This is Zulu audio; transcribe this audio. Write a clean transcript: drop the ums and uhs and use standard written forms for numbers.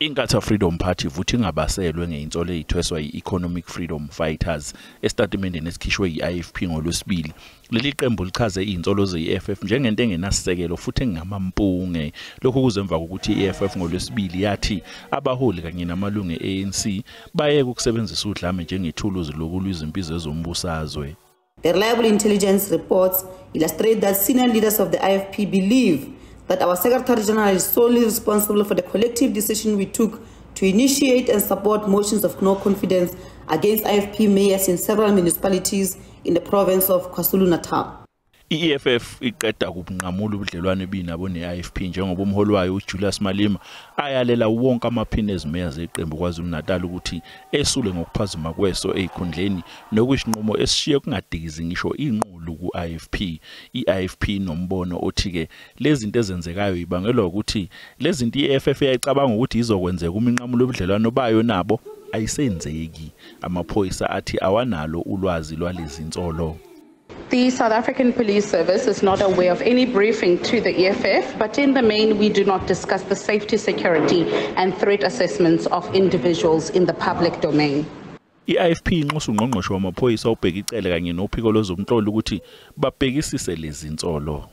Inkatha Freedom Party ivuthi ingabaselwe ngezinsolo ezithweswa yi-Economic Freedom Fighters esitatimendeni esikhishwe yi-IFP ngoLwesibili. Leli qembu lichaze izinsolo ze-EFF njengento engenasisekelo futhi engamampunge. Lokhu kuze emva kokuthi i-EFF ngoLwesibili yathi abaholi kanye namalungu e-ANC bayeke ukusebenzisa udlame njengethuluzi lokulwa izimpi zezombusazwe. The reliable intelligence reports illustrate that senior leaders of the IFP believe that our Secretary General is solely responsible for the collective decision we took to initiate and support motions of no confidence against IFP mayors in several municipalities in the province of KwaZulu-Natal. I-EFF iqeda kubunqamula ubudlelwano ebinabo ne-IFP njengoba umholi wayo uJulius Malema ayalela wonke amaphini ezimeya zeqembu KwaZulu-Natal ukuthi esule ngokuphazima kweso ezikhundleni, nokuyisinqumo esishiye kungadikizi ngisho inqulu ku-IFP. I-IFP nombono othi-ke lezi zinto ezenzekayo ibangelwa ukuthi lezi zinto i-EFF yayicabanga ukuthi izokwenzeka uma inqamula ubudlelwano bayo nabo ayisenzeki. Amaphoyisa athi awanalo ulwazi lwalezi nsolo. The South African Police Service is not aware of any briefing to the EFF, but in the main, we do not discuss the safety, security, and threat assessments of individuals in the public domain. I-IFP inxusa ungqongqoshe wamaphoyisa uBheki Cele kanye nophiko lwezomhloli ukuthi babhekisise lezi nsolo.